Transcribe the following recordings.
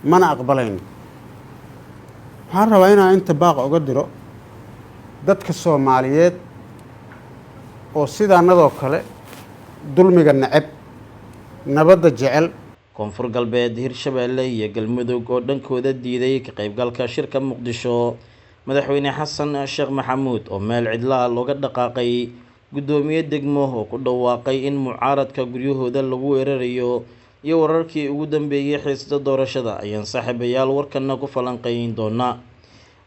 Mana aqbalayno. Waxaan rabaa inaan inta baaq uga diro dadka Soomaaliyeed oo sidaanadoo kale dulmiga neceb, nabadda jecel. Koonfur Galbeed, Hirshabeelle iyo Galmudug oo dhankooda diiday ka qaybgalka shirka Muqdisho, Madaxweyne Xasan Sheekh Maxamuud oo meel cidla ah looga dhaqaaqay, guddoomiye degmo oo ku dhawaaqay in mucaaradka guryahooda lagu weerarayo, iyo wararkii ugu dambeeyey xiisada doorashada ayaan saaxiibayaal warkana ku falanqeyn doonaa.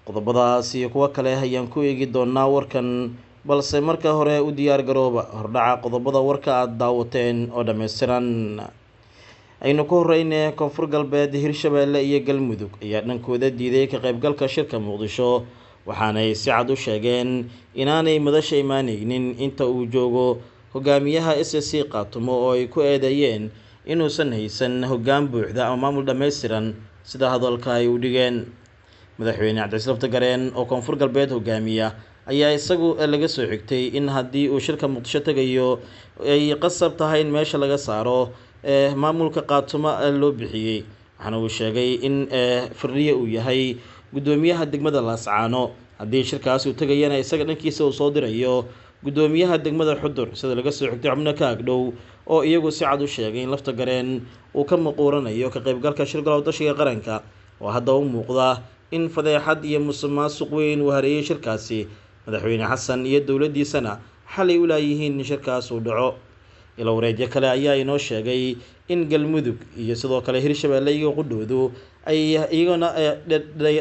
Qodobadaas iyo kuwo kale ayaan ku eegi doonaa warkan, balse marka hore u diyaar garooba hordhaca qodobada warka aada daawateen oo dhammaystiran. Aynu ku horeyne, Koonfur Galbeed, Hirshabeelle iyo Galmudug ayaa dhankooda diiday ka qaybgalka shirka Muqdisho, waxaanay si cad u sheegeen inaanay madasha imaaneynin inta uu joogo hogaamiyaha SSC Qaatumo, oo ay ku eedeeyeen inuusan haysan hoggaan buuxda ama maamul dhammaystiran, sida hadalka ay u dhigeen. Madaxweyne Cabdicasiis Laftagareen oo Koonfur Galbeed hogaamiya ayaa isagu laga soo xigtay in haddii uu shirka Muqdisho tegayo ay qasab tahay in meesha laga saaro maamulka Qaatumo loo bixiyey. Waxaana uu sheegay in Firdhiye uu yahay guddoomiyaha degmada Laascaano, haddii shirkaas uu tegayana isaga dhankiisa uu soo dirayo guddoomiyaha degmada Xudur, sida laga soo xigtay xubno ka agdhow oo iyagu si cad u sheegay in Laftagareen uu ka muquuranayo ka qaybgalka shir golaha tashiga qaranka, oo hadda u muuqda in fadeexad iyo musuqmaasuq weyn uu hareeyey shirkaasi, Madaxweyne Xasan iyo dowladdiisana xalay u laayihiin in shirkaas uu dhaco. Ilo wareedyo kale ayaa inoo sheegay in Galmudug iyo sidoo kale Hirshabeelle iyaga qudhoodu ay iyaguna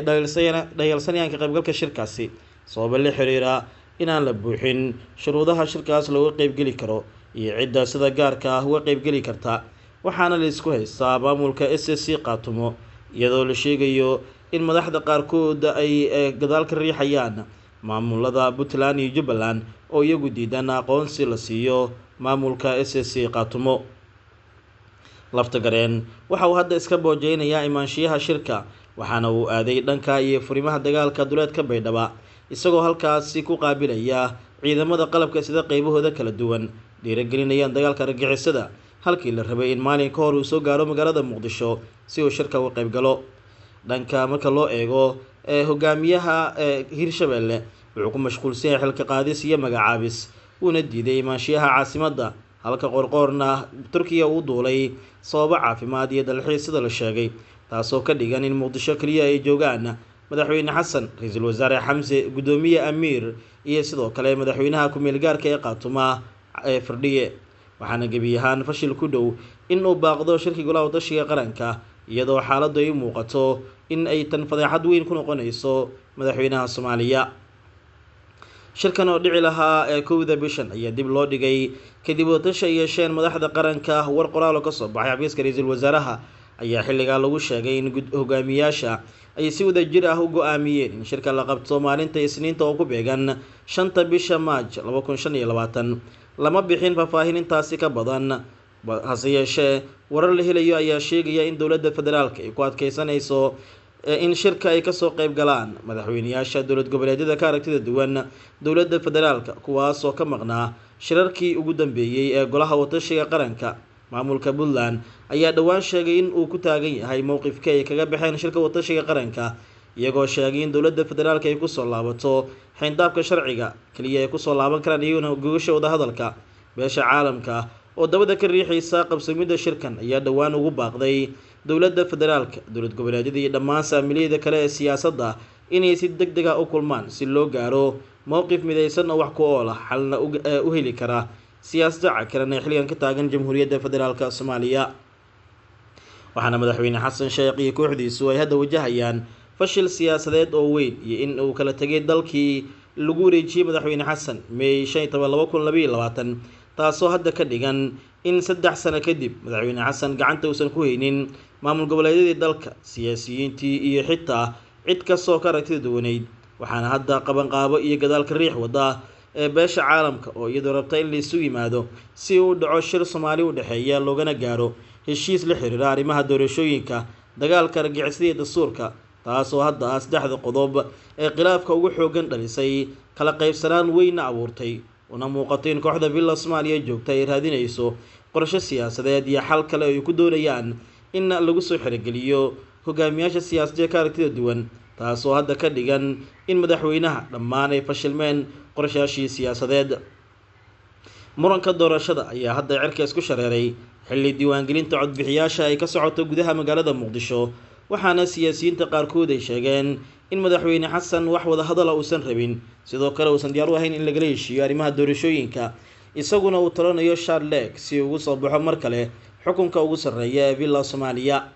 dhayalsanayaan ka qaybgalka shirkaasi, sababa la xiriira inaan la buuxin shuruudaha shirkaas looga qeybgeli karo iyo cidda sida gaarka ah uga qeybgeli karta. Waxaana la isku haystaa maamulka SSC Qaatumo, iyadoo la sheegayo in madaxda qaarkood ay gadaal ka riixayaan maamulada Puntland iyo Jubbaland oo iyagu diidan aqoonsi la siiyo maamulka SSC Qaatumo. Laftagareen waxa uu hadda iska boojeynayaa imaanshiyaha shirka, waxaana uu aaday dhanka iyo furimaha dagaalka duleedka Baydhaba, isagoo halkaasi ku qaabilaya ciidamada qalabka sida qeybahooda kala duwan, dhiiragelinayaan dagaalka argagixisada, halkii la rabay in maalin ka hor uu soo gaaro magaalada Muqdisho si uu shirka uga qayb galo. Dhanka marka loo eego hogaamiyaha Hirshabeelle, wuxuu ku mashquulsan yahay xilka qaadis iyo magacaabis, wuuna diiday imaanshiyaha caasimadda, halka Qoorqoorna Turkiya uu duulay sababo caafimaad iyo dalxiis sida la sheegay, taasoo ka dhigan in Muqdisho keliya ay joogaan Madaxweyne Xasan, Ra-iisul Wasaare Xamse, guddoomiye Amiir iyo sidoo kale madaxweynaha ku-meel gaarka ee Qaatuma ee Firdhiye. Waxaana gebi ahaan fashil ku dhow in uu baaqdo shirki golaha watashiga qaranka, iyadoo xaaladdu ay muuqato in ay tan fadeexad weyn ku noqonayso madaxweynaha Soomaaliya. Shirkan oo dhici lahaa ee 1da bishan ayaa dib loo dhigay kadib wadatasha ay yeesheen madaxda qaranka. War qoraal oo kasoo baxay xafiiska ra-iisul wasaaraha ayaa xilligaa lagu sheegay in hogaamiyaasha ay si wada jir ah u go-aamiyeen in shirka la qabto maalinta Isniinta oo ku beegan 5ta bisha Maaj 2025. Lama bixin faahfaahin intaasi ka badan, hase yeeshee warar la helayo ayaa sheegaya in dowladda federaalka ay ku adkeysanayso in shirka ay kasoo qeyb galaan madaxweyneyaasha dowlad goboleedyada ka aragtida duwan dowladda federaalka, kuwaasoo ka maqnaa shirarkii ugu dambeeyey ee golaha watashiga qaranka. Maamulka Puntland ayaa dhowaan sheegay in uu ku taagan yahay mowqifka ay kaga baxeen shirka watashiga qaranka, iyagoo sheegay in dowladda federaalka ay kusoo laabato xayndaabka sharciga keliya ay kusoo laaban karaan iyaguna gogasha wadahadalka. Beesha caalamka oo dabada ka riixaysa qabsamidda shirkan ayaa dhowaan ugu baaqday dowladda federaalka, dowlad goboleedyada iyo dhammaan saamiliyada kale ee siyaasadda inay si deg deg ah u kulmaan si loo gaaro mowqif midaysan oo wax ku ool ah, xalna u heli kara siyaasadda cakiran ee xilligan ka taagan Jamhuuriyadda Federaalka Soomaaliya. Waxaana Madaxweyne Xasan Sheekh iyo kooxdiisu ay hadda wajahayaan fashil siyaasadeed oo weyn iyo in uu kala tegay dalkii lagu wareejiyey Madaxweyne Xasan May 15 2022, taasoo hadda ka dhigan in 3 sano kadib Madaxweyne Xasan gacanta uusan ku haynin maamul goboleedyadii dalka, siyaasiyiintii iyo xitaa cid kastoo ka aragtida duwaneyd. Waxaana hadda qabanqaabo iyo gadaalka riix wada ee beesha caalamka oo iyadoo rabta in la isu yimaado si uu dhaco shir Soomaali u dhexeeya, loogana gaaro heshiis la xiriira arrimaha doorashooyinka, dagaalka argagixisada iyo dastuurka, taasoo hadda ah saddexda qodob ee khilaafka ugu xooggan dhalisay, kala qaybsanaan weynna abuurtay, una muuqato in kooxda Villa Soomaaliya joogta ay raadinayso qorshe siyaasadeed iyo xal kale ay ku doonayaan in lagu soo xerogeliyo hogaamiyaasha siyaasadda ka aragtida duwan, taasoo hadda ka dhigan in madaxweynaha dhammaan ay fashilmeen qorshayaashii siyaasadeed. Muranka doorashada ayaa hadda cirka isku shareeray xilli diiwaangelinta codbixiyaasha ay ka socoto gudaha magaalada Muqdisho, waxaana siyaasiyiinta qaarkood ay sheegeen in madaxweyne Xasan wax wada hadala uusan rabin, sidoo kale uusan diyaar u ahayn in lagala heshiiyo arrimaha doorashooyinka, isaguna uu talanayo Sharlek si ugu soo baxo mar kale xukunka ugu sarreeya ee Villa Soomaaliya.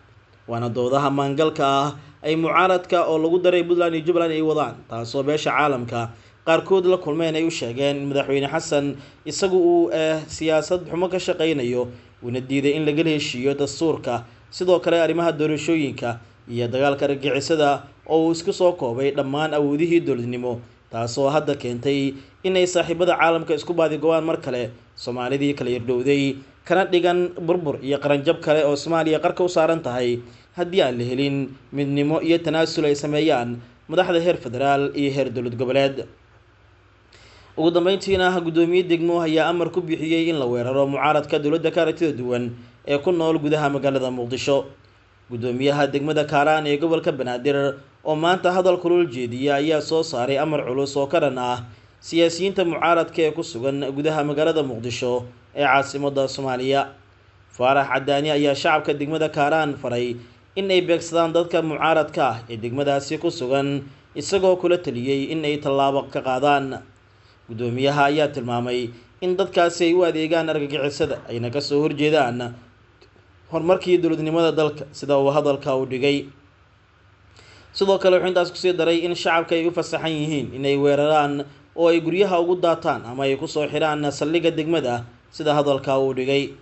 Waana doodaha maangalka ah ay mucaaradka oo lagu daray Puntland iyo Jubbaland ay wadaan, taasoo beesha caalamka qaarkood la kulmeen ay u sheegeen in madaxweyne Xasan isagu uu siyaasad xumo ka shaqeynayo, uuna diiday in lagala heshiiyo dastuurka, sidoo kale arrimaha doorashooyinka iyo dagaalka argagixisada oo uu isku soo koobay dhammaan awoodihii dowladnimo, taasoo hadda keentay inay saaxiibada caalamka isku baadigobaan mar kale Soomaalidii kala yardhowday, kana dhigan burbur iyo qaranjab kale oo Soomaaliya qarka u saaran tahay haddii aan la helin midnimo iyo tanaasul ay sameeyaan madaxda heer federaal iyo heer dowlad goboleed. Ugu dambeyntiina, guddoomiye degmo ayaa amar ku bixiyey in la weeraro mucaaradka dowladda ka aragtida duwan ee ku nool gudaha magaalada Muqdisho. Guddoomiyaha degmada Kaaraan ee gobolka Banaadir oo maanta hadal kulul jeediya ayaa soo saaray amar culus oo ka dhan ah siyaasiyiinta mucaaradka ee ku sugan gudaha magaalada Muqdisho ee caasimadda Soomaaliya. Faarax Cadaani ayaa shacabka degmada Kaaraan faray in ay beegsadaan dadka mucaaradka ah ee degmadaasi ku sugan, isagoo kula taliyey in ay tallaabo ka qaadaan. Guddoomiyaha ayaa tilmaamay in dadkaasi ay u adeegaan argagixisada ayna kasoo horjeedaan horumarkii dowladnimada dalka, sida uu hadalka u dhigay. Sidoo kale wuxuu intaas kusii daray in shacabka ay u fasaxan yihiin inay weeraraan oo ay guryaha ugu daataan ama ay kusoo xidhaan saldhigga degmada, sida hadalka uu dhigay.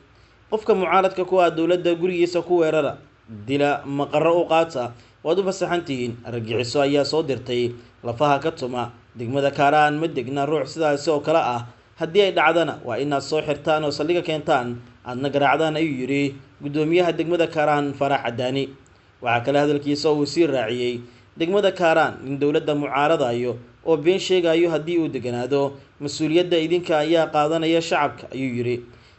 Qofka mucaaradka ku ah dowladda gurigiisa ku weerara, dila, maqaro u qaata, waad u fasaxan tihiin. Argagixiso ayaa soo dirtay lafaha ka tuma degmada Kaaraan, ma degna ruux sidaasi oo kale ah, haddii ay dhacdana waa inaad soo xirtaan oo saldhigga keentaan, aadna garaacdaan, ayuu yidhi guddoomiyaha degmada Kaaraan Faarax Cadaani. Waxaa kale hadalkiisa uu sii raaciyey degmada Kaaraan in dowladda mucaaradayo oo been sheegayo haddii uu deganaado mas-uuliyadda idinka ayaa qaadanaya shacabka, ayuu yidhi.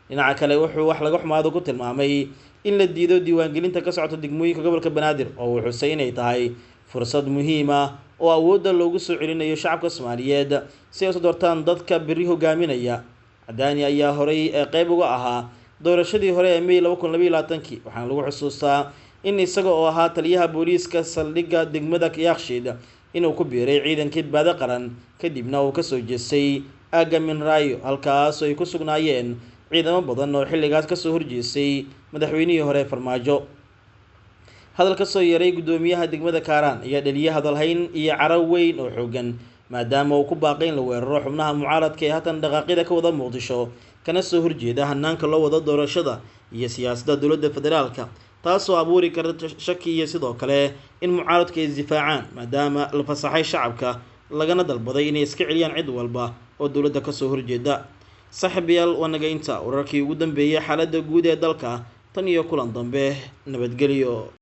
Dhinaca kale wuxuu wax laga xumaado ku tilmaamay in la diido diiwaangelinta ka socota degmooyinka gobolka Banaadir, oo uu xusay inay tahay fursad muhiim ah oo awoodda loogu soo celinayo shacabka Soomaaliyeed si ay uso doortaan dadka berri hogaaminaya. Cadaani ayaa horay ee qeyb uga ahaa doorashadii hore ee May 2022-kii, waxaana lagu xusuustaa in isaga oo ahaa taliyaha booliiska saldhigga degmada Yaaqshiid inuu ku biiray ciidankii badbaado qaran, kadibna uu kasoo jeestay aagga Minraayo, halkaas oo ay ku sugnaayeen ciidamo badan oo xilligaas kasoo horjeestay madaxweynihii hore Farmaajo. Hadal ka soo yeeray guddoomiyaha degmada Kaaraan ayaa dhaliyay hadalhayn iyo caro weyn oo xoogan, maadaama uu ku baaqay in la weeraro xubnaha mucaaradka ee haatan dhaqaaqyada ka wada Muqdisho, kana soo horjeeda hanaanka loo wado doorashada iyo siyaasadda dowladda federaalka, taasoo abuuri karta shaki iyo sidoo kale in mucaaradku ay isdifaacaan, maadaama la fasaxay shacabka lagana dalbaday inay iska celiyaan cid walba oo dowladda kasoo horjeeda. Saaxiibayaal, waa naga inta wararkii ugu dambeeyay xaaladda guud ee dalka. Tan iyo kulan dambe, nabadgelyo.